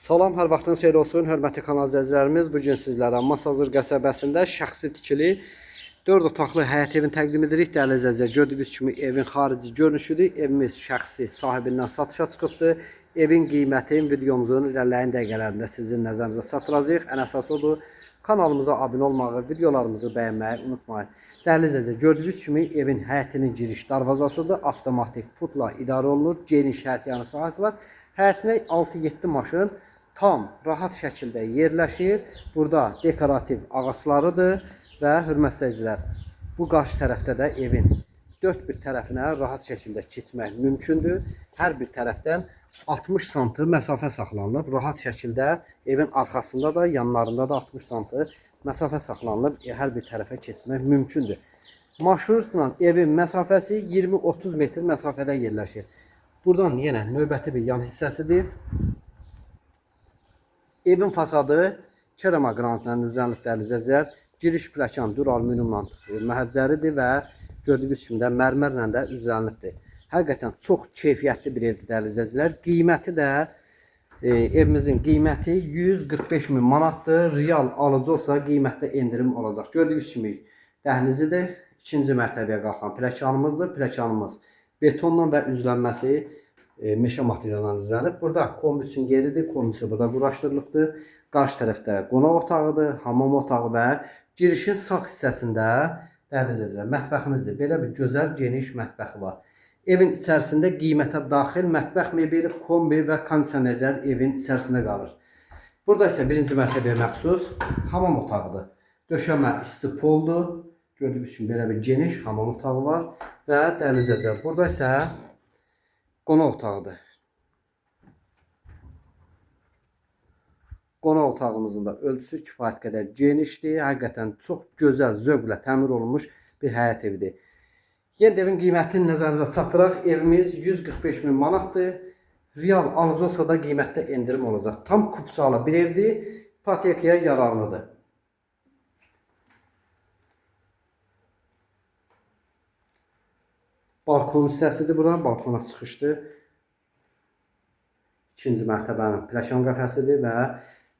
Salam, hər vaxtınız xeyir olsun, hörmətli kanal izləyicilərimiz. Bu gün sizlərə Masazır qəsəbəsində şəxsi tikili 4 otaqlı həyət evini təqdim edirik. Dəyərli izləyicilər, gördüyünüz kimi evin xarici görünüşüdür. Evimiz şəxsi sahibindən satışa çıxıbdır. Evin qiymətini videomuzun irəliləyən dəqiqələrində sizin nəzərinizə çatdıracağıq. Ən əsası odur, kanalımıza abunə olmağı, videolarımızı bəyənməyi unutmayın. Dəyərli izləyicilər, gördüyünüz kimi evin həyətinin giriş darvazasıdır. Avtomatik putla idarə olunur. Geniş həyət yanı sahəsi var. Həyətinə 6-7 maşın tam rahat şəkildə yerləşir. Burada dekorativ ağaclarıdır və hörmətli izləyicilər, bu qarşı tərəfdə də evin dörd bir tərəfinə rahat şəkildə keçmək mümkündür. Hər bir tərəfdən 60 sm məsafə saxlanılıb. Rahat şəkildə evin arxasında da, yanlarında da 60 sm məsafə saxlanılıb. Hər bir tərəfə keçmək mümkündür. Marşrutla evin məsafəsi 20-30 metr məsafədə yerləşir. Buradan yenə növbəti bir yan hissəsidir. Evin fasadı kerama qranitlə düzənlib, dəyərli izləyicilər. Giriş pləkan dür alüminiumla məhəccəridir və gördüyünüz kimi də mərmərlə də üzlənibdir. Həqiqətən çox keyfiyyətli bir evdir, dəyərli izləyicilər. Qiyməti də evimizin qiyməti 145 min manatdır. Real alıcı olsa qiymətdə endirim olacaq. Gördüyünüz kimi dəhlizidir. İkinci mərtəbəyə qalxan pləkanımızdır. Pləkanımız betonla və üzlənməsi meşə materialından düzəlib. Burada kombi üçün yeridir. Kombisi burada quraşdırılıbdır. Qarşı tərəfdə qonaq otağıdır, hamam otağı və girişin sağ hissəsində, dəyərli izləyicilər, mətbəximizdir. Belə bir gözəl, geniş mətbəxi var. Evin içərisində qiymətə daxil mətbəx mebeli, kombi və kondisionerlər evin içərisində qalır. Burada isə birinci mərtəbəyə məxsus hamam otağıdır. Döşəmə isti poldur. Gördüyünüz kimi belə bir geniş hamam otağı var və dəyərli izləyicilər, burada isə qonaq otağıdır. Qonaq otağımızın da ölçüsü kifayət qədər genişdir. Həqiqətən çox gözəl, zövqlə təmir olunmuş bir həyət evidir. Yenə də evin qiymətini nəzərinizə çatdıraq. Evimiz 145 min manatdır. Real alıcı olsa da qiymətdə endirim olacaq. Tam kupçalı bir evdir. İpotekaya yararlıdır. Balkon hissəsidir bura, balkona çıxışdır. İkinci mərtəbənin pləkan qəfəsidir və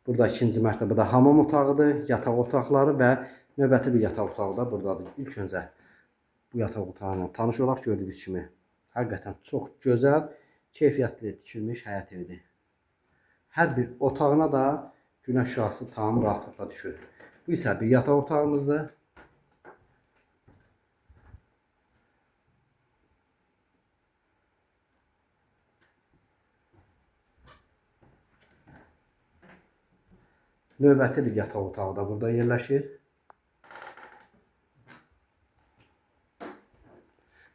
burada ikinci mərtəbədə hamam otağıdır, yataq otaqları və növbəti bir yataq otağı da buradadır. İlk öncə bu yataq otağı ilə tanış olaq, gördüyünüz kimi. Həqiqətən çox gözəl, keyfiyyətli tikilmiş həyət evidir. Hər bir otağına da günəş şüası tam rahatlıqla düşür. Bu isə bir yataq otağımızdır. Növbəti bir yataq otağı da burada yerləşir.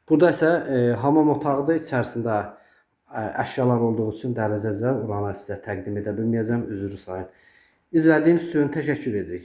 Burada isə hamam otağıdır. İçərisində əşyalar olduğu üçün, dəyərli izləyicilər, oranı sizə təqdim edə bilməyəcəm. Üzrü sayın. İzlədiyiniz üçün təşəkkür edirik.